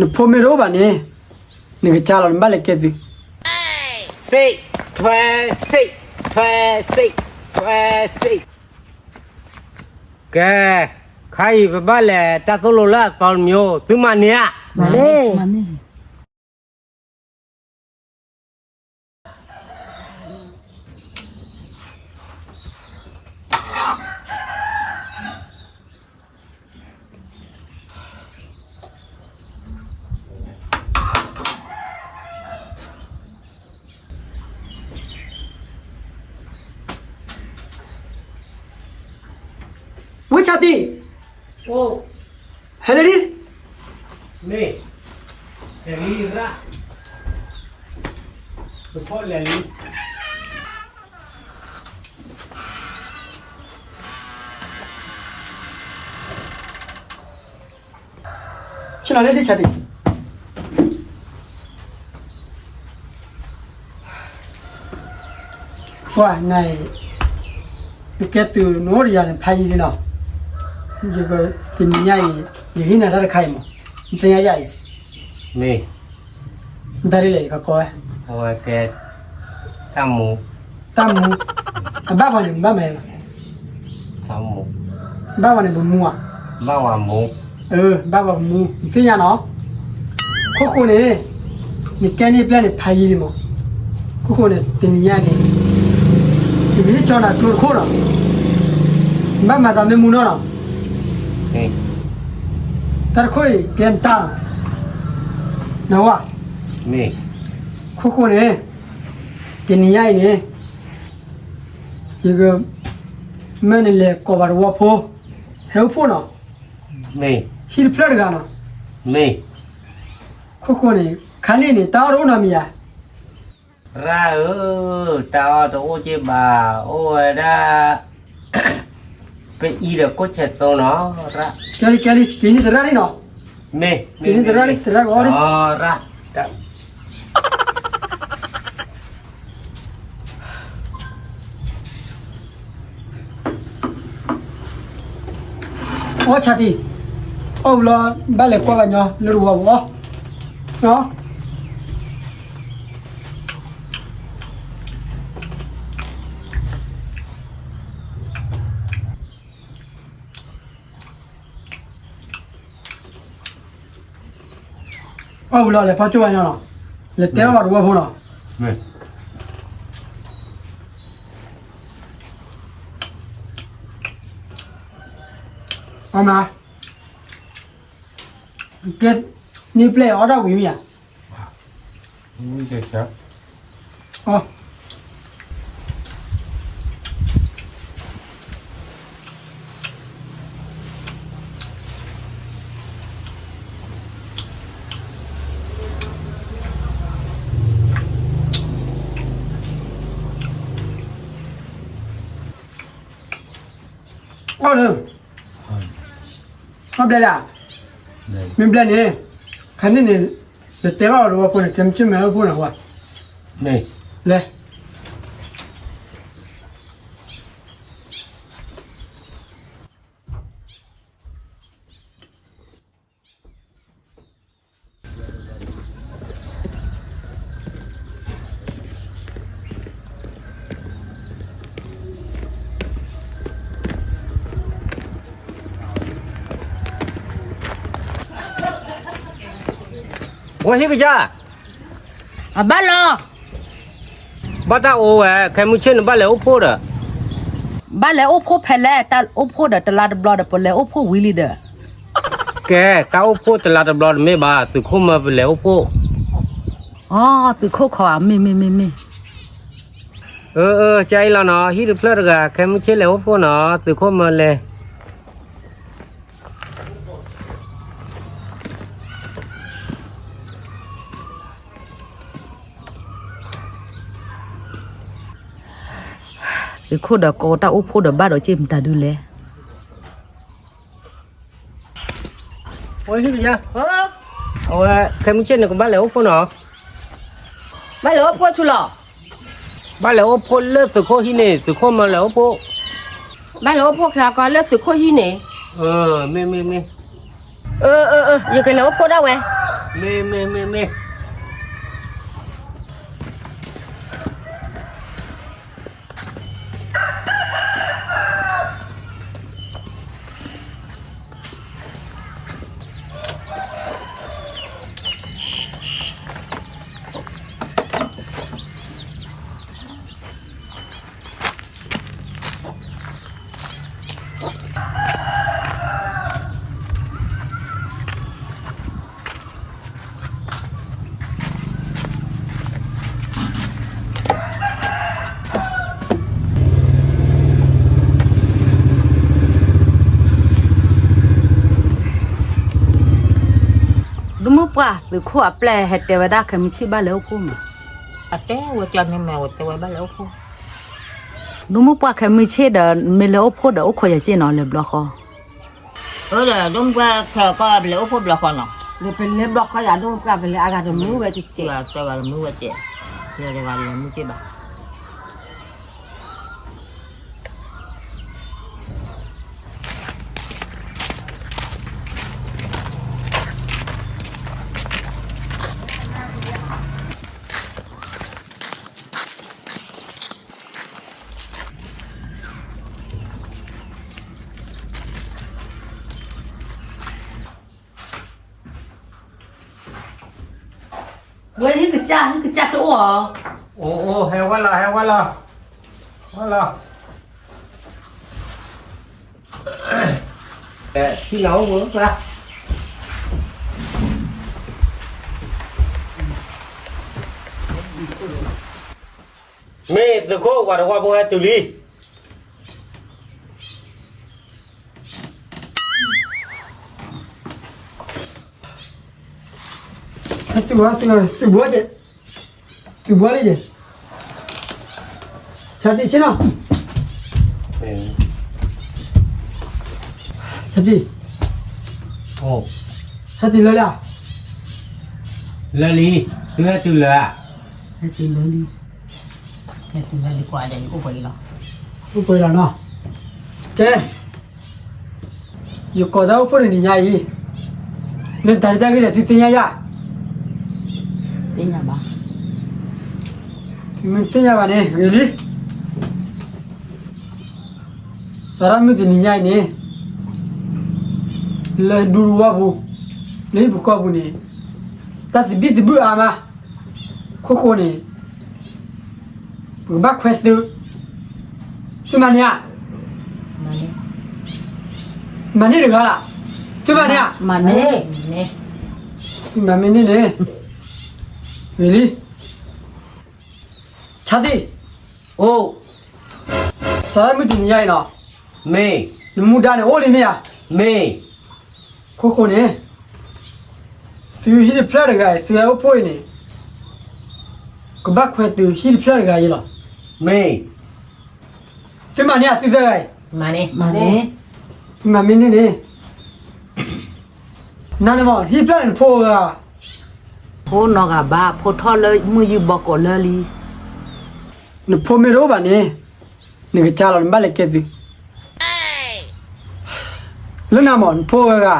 နဖိမ့ၢ်တအိၣ်ဘၣ်န့ၣ်, နကစၢ်လီၤ နဘၣ်လဲၤကဲသုး. စ့ၣ်, ထွဲစ့ၣ်, ထွဲစ့ၣ်, ထွဲစ့ၣ်. ကဲ, ခါအံၤပဘၣ်လဲၤတၢ်သိၣ်လိလၢအသီတမံၤ, သုမၤန့ၢ်ဧါ. မၤန့ၢ်. ဝဲဆၣ်တံၢ်, ဟဲလံ, မ့ၢ်, ဟဲလံရၣ်, ပဖီၣ်လဲၤလံ. ဆ့ၣ်နီၤလၢလံဆၣ်တံၢ်, ပှၤနၤအံၤ, နကဲသုးနအိၣ်ဒီးယၤန့ၣ်ဖးယံာ်လံနီၤ, ယက, တနံၤညါအံၤ, ယဟ့ၣ်နၤတၢ်တခါအံၤမး, နသ့ၣ်ညါယၤအံၤ, မ့ၢ်, နတၢ်ဒ်လဲၣ်ယကကိးဝဲ, အဝဲကဲ, တၢ်မူ, တၢ်မူ, အဘၣ်ပှၤန့ၣ် ဘၣ်မး ဘၣ်ဝဲန့ၣ်ပမူဧါ, ဘၣ်ဝဲမူ, အၢ ဘၣ်ဝဲပမူ နသ့ၣ်ညါနီၤ, ခိၣ်ဃိန့ၣ်, နကဲန့ၢ်ပျဲၢ်န့ၣ်ဖးယံာ်လံမး, ခိၣ်ဃိန့ၣ် တနံၤညါန့ၣ်, ယကဟ့ၣ်ကၠီနၤကျိတခိၣ်နီၤ, နဘၣ်မၤသးမ့ၢ်မူနီၢ်နီၤ, တၢ်တခိၣ်အံၤကဲနတၢ်, နဝါ, ခိၣ်ဃိန့ၣ်, တနံၤညါအံၤန့ၣ် ယက, မ့ၢ်နလဲၤကိးဘၣ်တဝီဖိ, ဟဲအိၣ်ဖှိၣ်နီၤ, ဟံၣ်တဖျၢၣ်တဂၤနီၤ, ခိၣ်ဃိန့ၣ် ခါန့ၣ်န့ၣ် တၢ်အီၣ်တအိၣ်နီတမံၤဧါ, ရၣ်ဧၢ, တၢ်အီၣ်တအိၣ်က့ဘၣ်, အိၣ်ဝဲဒၣ်, ပအံၤဒီးကိၣ်ဆဲးသိနီၤ, ရၣ်, ကဲလံ ကဲလံ က့ၤန့ၢ်သရၣ်လံနီၤ, မ့ၢ်, က့ၤန့ၢ်သရၣ်လံ သရၣ်ဂီၤလံ, ရၣ် အီၣ်ဆၣ်တံၢ်, အီၣ်ဝံၤလီၤ ဘၣ်လဲၤကွၢ်ဘၣ်ညီလၢတဝီပူၤအီၤ, အီၣ်ဝံၤလီၤ လဲၤဖီကၠိၣ်ဘၣ်ညီလီၤ, လဲၤတဲဘၣ်ပှၤတဝီဖိလီၤ, အီၣ်မး, ကဲ, န့ၢ်ပျဲၢ်အီၣ်ဒၣ်ဝံၤမ့ၢ်ဧါ, အီၣ် အီၣ်လၢ, အီၣ်ဘျဲၣ်လၢ, မ့ၢ်ဘျဲၣ်န့ၣ်, ခါန့ၣ်န့ၣ်, နတဲဘၣ်အီၤတဝီဖိန့ၣ် ကဲမုၢ်ဆ့ၣ်မုၢ်လၢ်အိၣ်ဖှိၣ်န့ၣ်ဝဲ, လဲၤ ဝဲဟံၣ်ကစၢ်, အဘၣ်လီၤ, ဘၣ်တၢ်အိၣ်ဝဲ ခဲမုၢ်ဆ့ၣ်န့ၣ်ဘၣ်လဲၤအိၣ်ဖှိၣ်ဒီး, ဘၣ်လဲၤအိၣ်ဖှိၣ်ဖဲလဲၣ် တၢ်အိၣ်ဖှိၣ်ဒီးတလါတဘျီဒီး ပလဲၤအိၣ်ဖှိၣ်ဝံၤလံဒီး, ကဲ တၢ်အိၣ်ဖှိၣ်တလါတဘျီတမ့ၢ်ဘၣ် သုးခိၣ်မၢပလဲၤအိၣ်ဖှိၣ်, အီ သုးခိၣ်ခီဧါ မ့ၢ်မ့ၢ်မ့ၢ်မ့ၢ်, အၢ အၢ ကၢ်အံၤလီၤနီၤ ဟံၣ်တဖျၢၣ်တဂၤ ခဲမုၢ်ဆ့ၣ်လဲၤအိၣ်ဖှိၣ်နီၤ သုးခိၣ်မၢလဲၤ သုးခိၣ်ဒီးကိးတၢ်အိၣ်ဖှိၣ်ဒီးဘၣ်ဒီးက့ၢ်မတၤဒုလဲၣ်. အဝဲ ခဲမုၢ်ဆ့ၣ်န့ၣ် ကဘၣ်လဲၤအိၣ်ဖှိၣ်နီၤ. ဘၣ်လဲၤအိၣ်ဖှိၣ်ဆူလီၤ. ဘၣ်လဲၤအိၣ်ဖှိၣ်လၢသုးခိၣ်ဟံၣ်န့ၣ် သုးခိၣ်မၢလဲၤအိၣ်ဖှိၣ်. ဘၣ်လဲၤအိၣ်ဖှိၣ်ခဲကီလၢသုးခိၣ်ဟံၣ်န့ၣ်. မ့ၢ်မ့ၢ်မ့ၢ်. ယကလဲၤအိၣ်ဖှိၣ်ဒၣ်ဝဲ. မ့ၢ် မ့ၢ် မ့ၢ် မ့ၢ် ဒိၣ်မုၣ်ပှၢ် သုးခိၣ်အပျဲၢ်ဟဲတဲဝဲဒၣ် ခဲမုၢ်ဆ့ၣ်ဘၣ်လဲၤအိၣ်ဖှိၣ်မး. အတဲဝဲကန့ၣ်မး ဝဲတဲဝဲဘၣ်လဲၤအိၣ်ဖှိၣ်. ဒိၣ်မုၣ်ပှၢ် ခဲမုၢ်ဆ့ၣ်ဒီး မ့ၢ်လဲၤအိၣ်ဖှိၣ်ဒီး အိၣ်ခိးယၤစ့ၢ်နီၤ လဲၤဘျီဃီ. အၢ ဒီးဒိၣ်မုၣ်ပှၢ် ခဲကီၢ် ပလဲၤအိၣ်ဖှိၣ်ဘျီဃီနီၤ. ပလဲၤဘျီဃီယၤ ဒိၣ်မုၣ်ပှၢ် ပလဲၤအါဂၤတမုာ်ဝဲတကဲး, တဲဝဲတမုာ်ဝဲတကဲး, လဲၤတဂၤလဲၤမုာ်က့ဘၣ်. ဝဲဟံၣ်ကစၢ် ဟံၣ်ကစၢ်တအိၣ်ဧါ. အိၣ်အိၣ် ဟဲဝဲလီၤ ဟဲဝဲလီၤ, ဝဲလီၤ. ထံလီၤအိၣ်ဝဲကျါ, မ့ၢ်သုးခိၣ် ပှၤတဝီဖိဟဲတုၤလံ. သုးဘီ သုးဘီ သုးဘီလံယဲ, ဆါတံၢ်ဆ့ၣ်နီၤ, ဆါတံၢ်, ဆါတံၢ်လၢလၢ, လၢလံ, သုဟဲတုၤလၢၤဧါ, ဟဲတုၤလၢလံ, ဟဲတုၤလၢလံကွၢ်ဒီး အိၣ်ပှဲၤလီၤ, အိၣ်ပှဲၤလီၤနီၤ, ကဲ ယကိးတၢ်အိၣ်ဖှိၣ်တနံၤညါအံၤ, လၢတၢ်ဒုးတၢ်ဂ့ၢ်ဒီး သုသ့ၣ်ညါယၤ, သ့ၣ်ညါဘၣ်, သုမ့ၢ်တသ့ၣ်ညါဘၣ်န့ၣ် ဂ့ၤလံ. စးထီၣ်မုၢ်တနံၤညါအံၤန့ၣ်, လၢဒူသဝီပူၤ, လၢဟံၣ်ပူၤဃီပူၤန့ၣ်, တၢ်သဘံၣ်သဘုၣ်အါမး, ခိၣ်ဃိန့ၣ် ပကဘၣ်ခွဲသုး, သုမၤန့ၢ်ဧါ, မၤန့ၢ်တဂၤလၢ်, သုမၤန့ၢ်ဧါ, သုမၤမ့ၢ်န့ၢ်န့ၣ်, ဂ့ၤလံ, ဆါတံၢ်, အိၣ်, စးထီၣ်မုၢ်တနံၤညါအံၤနီၤ, မ့ၢ်, နမူဒါန့ၣ် အိၣ်လံမ့ၢ်ဧါ, မ့ၢ် ခိၣ်ဃိန့ၣ်, သုဟံၣ်တဖျၢၣ်တဂၤအံၤ သုဟဲအိၣ်ဖှိၣ်အံၤန့ၣ်, ကဘၣ်ခွဲသုဟံၣ်တဖျၢၣ်တဂၤအံၤလီၤ, မ့ၢ်, သုမၤန့ၢ်ဧါ သုသၢဂၤအံၤ, မၤန့ၢ်, သုမၤမ့ၢ်န့ၢ်န့ၣ်, နၤန့ၣ်မး ဟံၣ်တဖျၢၣ်န့ၣ် နဖိအိၣ်ဧါ, ဖိနီတဂၤဘၣ် ဖိထီၣ်လၢမုၢ်ယုၢ်ဘီကိးလၢလံ, နဖိမ့ၢ်တအိၣ်ဘၣ်န့ၣ်, နကစၢ်လီၤ နဘၣ်လဲၤကဲသုး လၢနၤမး နဖိအိၣ်ဝဲဂၤ,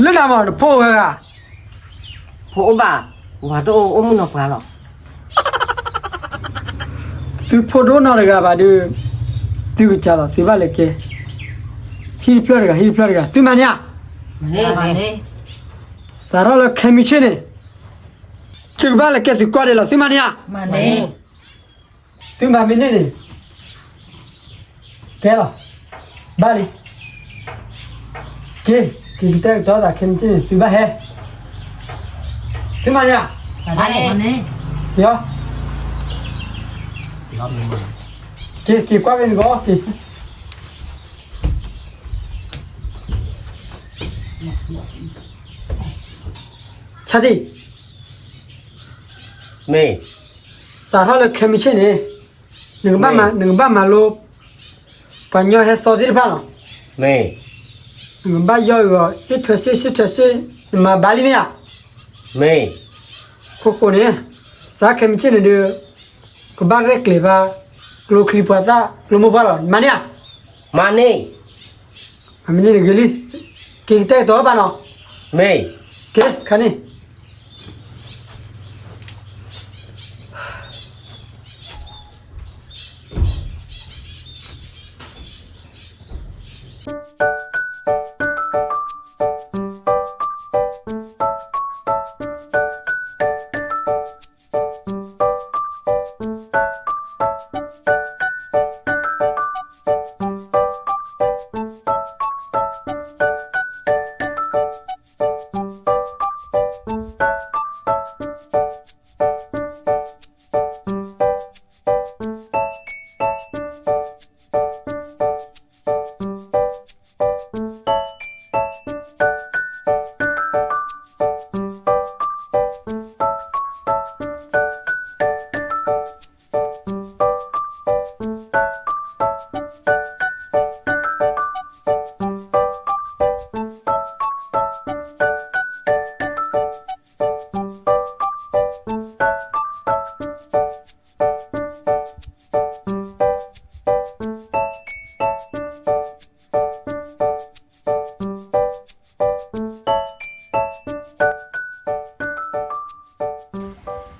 လၢနၤမး နဖိအိၣ်ဝဲဂၤ, ဖိအိၣ်ဘၣ်, ပှၤတအိၣ် အိၣ်မုၣ်နီၢ်ပှၢ်လီၤ, သုဖိတအိၣ်နီတဂၤဘၣ်ဒီး, သုကစၢ်လီၤ သုဘၣ်လဲၤကဲ, ဟံၣ်တဖျၢၣ်တဂၤ ဟံၣ်တဖျၢၣ်တဂၤ သုမၤန့ၢ်ဧါ, စးထီၣ်လၢခဲမုၢ်ဆ့ၣ်န့ၣ်, သုကဘၣ်လဲၤကဲသုးကွၢ်ဒဲးလီၤ သုမၤန့ၢ်ဧါ, သုမၤမ့ၢ်န့ၢ်န့ၣ်, ကဲလီၤ, ဘၣ်လံ, က့ၤ, က့ၤကတဲာ်ကတီၤသးခဲမုၢ်ဆ့ၣ်န့ၣ် သုဘၣ်ဟဲ, သုမၤန့ၢ်ဧါ, က့ၤ, က့ၤကွၢ်ဖဲန့ၣ်ကီး က့ၤ, ဆါတံၢ် မ့ၢ်, စးထီၣ်လၢခဲမုၢ်ဆ့ၣ်န့ၣ်, နကဘၣ်မၤ, နကဘၣ်မၤလိ, ပှၤညီဟဲသီသ့ၣ်တဖၣ်လီၤ, မ့ၢ်, နကဘၣ်ယီၢ်အဂီၤ စ့ထွဲစ့ စ့ထွဲစ့, နမၤဘၣ်လံမ့ၢ်ဧါ, မ့ၢ်, ခိၣ်ဃိန့ၣ်, စးခဲမုၢ်ဆ့ၣ်န့ၣ်ဒီး, ကဘၣ်ရဲၣ်ကျဲၤဘၣ်, ကျိချံပှၤသၣ် ကျိမိၢ်ပှၢ်လီၤ မၤန့ၢ်ဧါ, မၤန့ၢ်, မၤမ့ၢ်န့ၢ်န့ၣ်ဂ့ၤလံ, က့ၤကတဲာ်ကတီၤဘၣ်နီၤ, မ့ၢ်, က့ၤခါန့ၣ်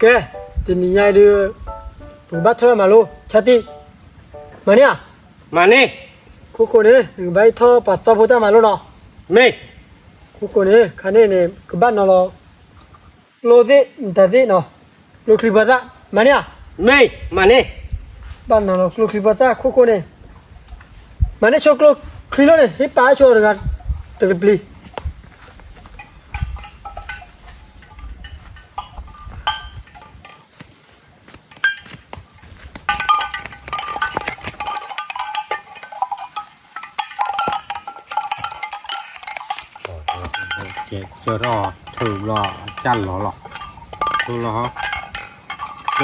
ကဲ, တနံၤညါအံၤဒုး ပကဘၣ်ထီၣ်တၢ်မၤလိ ဆၢတံၢ်, မၤန့ၢ်ဧါ, မၤန့ၢ်, ခိၣ်ဃိန့ၣ် နကဘၣ်ဟ့ၣ်ထီၣ်ပှၤသီဖိတၢ်မၤလိနီၤ, မ့ၢ်, ခိၣ်ဃိန့ၣ် ခါန့ၣ်န့ၣ် ကဘၣ်နီၤလီၤ ကျိသ့ၣ်မတၤသ့ၣ်နီၤ, ကျိချံပှၤသၣ်, မၤန့ၢ်ဧါ, မ့ၢ်, မၤန့ၢ်, ဘၣ်နီၤလီၤကျိချံပှၤသၣ် ခိၣ်ဃိန့ၣ်, မၤန့ၢ်ဆိကျိချံလီၤန့ၣ် ဟ့ၣ်ပာ်ဆိတဂၤတကပျံၤ ကဲ, ကၢထီၣ်ထုးဘျီ ကၢ်လီၤလီၤ, ထုးလီၤ,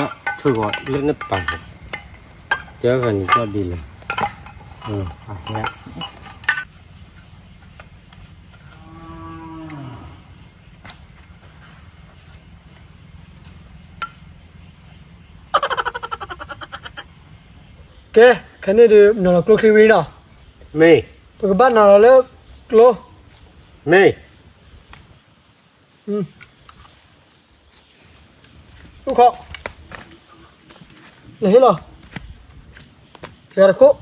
ဒီးထုးဂီၤလၢနပာ်န့ၣ်, ကၢဂၤန့ၣ်ကၠီဒ်လဲၣ်, အဟဲ ကဲ, ခဲန့ၣ်ဒုး နီၤလီၤကျိချံဝံၤနီၤ, မ့ၢ်, ပကဘၣ်နီၤလီၤလၢကျိ, မ့ၢ်, အိၣ်ခိး, နဟ့ၣ်လီၤ, တဂၤတခိၣ်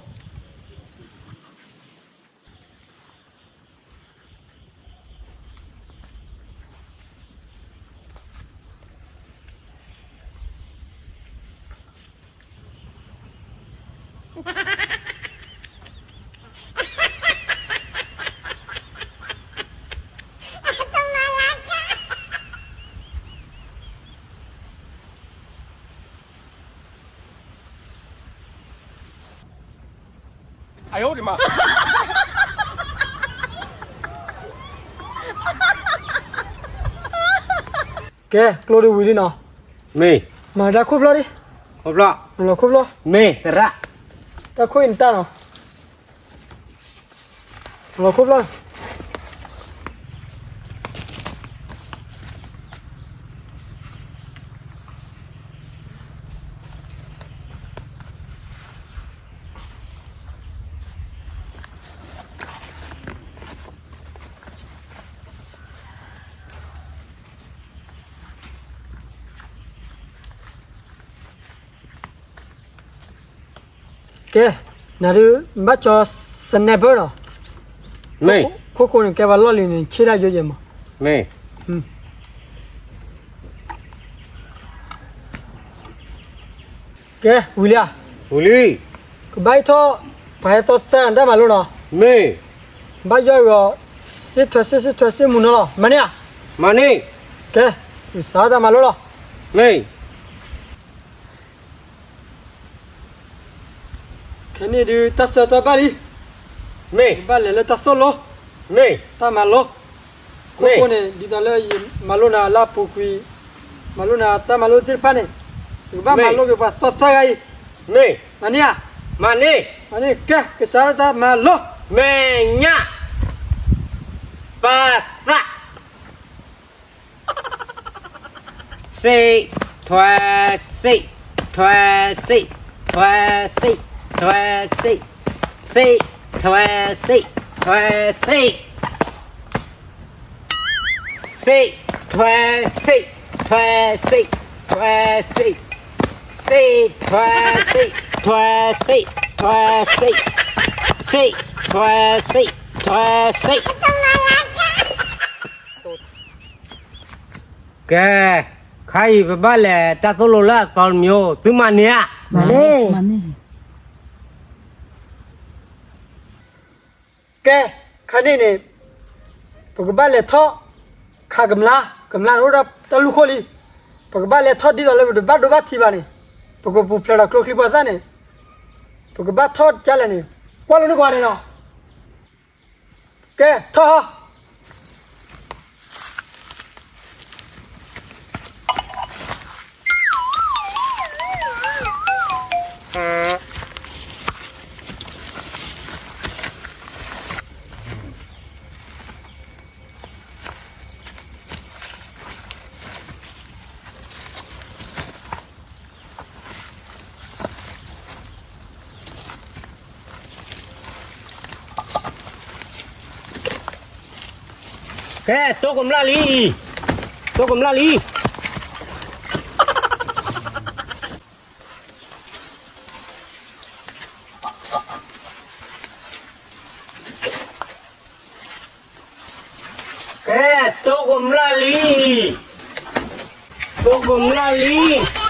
ကဲ, ကျိဒုးဝံၤလံနီၤ, မ့ၢ်, မၤတၢ်ခိၣ်ဖျီၣ်လံ, ခိၣ်ဖျီၣ်, လီၤခိၣ်ဖျီၣ်, မ့ၢ်သရၣ်, တၢ်ခိၣ်အံၤနတၢ်နီၤ, လီၤခိၣ်ဖျီၣ် ကဲ, နဒုး ဘၣ်ကၠီ sniper နီၤ, မ့ၢ်, ခိၣ်ဃိန့ၣ် ကဲပှၤလီၢ်လံၤန့ၣ် ဆ့ၣ်ဒၣ်ယိယဲၢ်မး, မ့ၢ်, ကဲ, ဝံၤလံဧါ, ဝံၤလံ, ကဘၣ်ဟ့ၣ်ထီၣ် ပှၤဟဲသီသၢဂၤတၢ်မၤလိနီၤ, မ့ၢ်, ဘၣ်ယီၢ်အံၤဂီၤ စ့ထွဲစ့ စ့ထွဲစ့မုၢ်နီၤလီၤ, မၤန့ၢ်ဧါ, မၤန့ၢ်, ကဲ, ကစးတၢ်မၤလိလီၤ, မ့ၢ် ခဲန့ၣ်ဒုး တၢ်ဆၢကတီၢ်ဘၣ်လံ, မ့ၢ်, ဘၣ်လဲၤလၢတၢ်သိၣ်လိ, မ့ၢ်, တၢ်မၤလိ, မ့ၢ်, ခိၣ်ဃိန့ၣ် ဒ်သိးလၢယမၤလိနၤလၢအပူၤကွံာ်, မၤလိနၤတၢ်မၤလိသ့ၣ်တဖၣ်န့ၣ်, နကဘၣ်မၤလိက့ၤပှၤသီသၢဂၤအံၤ, မ့ၢ်, မၤန့ၢ်ဧါ, မၤန့ၢ်, မၤန့ၢ်, ကဲ, ကစးထီၣ်တၢ်မၤလိ, မဲာ်ညါ, ပသး စ့ထွဲစ့, ထွဲစ့, ထွဲစ့, ထွဲစ့, စ့ထွဲစ့, ထွဲစ့. စ့ၣ်ထွဲစ့ၣ်, ထွဲစ့ၣ်, ထွဲစ့ၣ်, စ့ၣ်ထွဲစ့ၣ်, ထွဲစ့ၣ်, ထွဲစ့ၣ်, စ့ၣ်ထွဲစ့ၣ်, ထွဲစ့ၣ်. ကဲ, ခါအံၤပဘၣ်လဲၤတၢ်သိၣ်လိလၢအသီတမံၤ, သုမၤန့ၢ်ဧါ. ကဲ, ခါန့ၣ်န့ၣ် ပကဘၣ်လဲၤထီၣ် ခးကမျၢၢ်, ကမျၢၢ်အိၣ်ဒီးတၢ်လူၢ်ခိၣ်လံ. ပကဘၣ်လဲၤထီၣ်ဒ်သိးလၢပတဘၣ်ဒိဘၣ်ထံးဘၣ်န့ၣ်, ပကပူၤဖျဲးဒီးကျိချံပှၤသၣ်န့ၣ်, ပကဘၣ်ထီၣ်ကလဲၣ်န့ၣ်, ကွၢ်လိာ်န့ၢ်ကွၢ်န့ၣ်နီၤ. ကဲ, ထီၣ်ဟီ. ကဲ, တိၢ်ကမျၢၢ်လံ, တိၢ်ကမျၢၢ်လံ. ကဲ, တိၢ်ကမျၢၢ်လံ, တိၢ်ကမျၢၢ်လံ.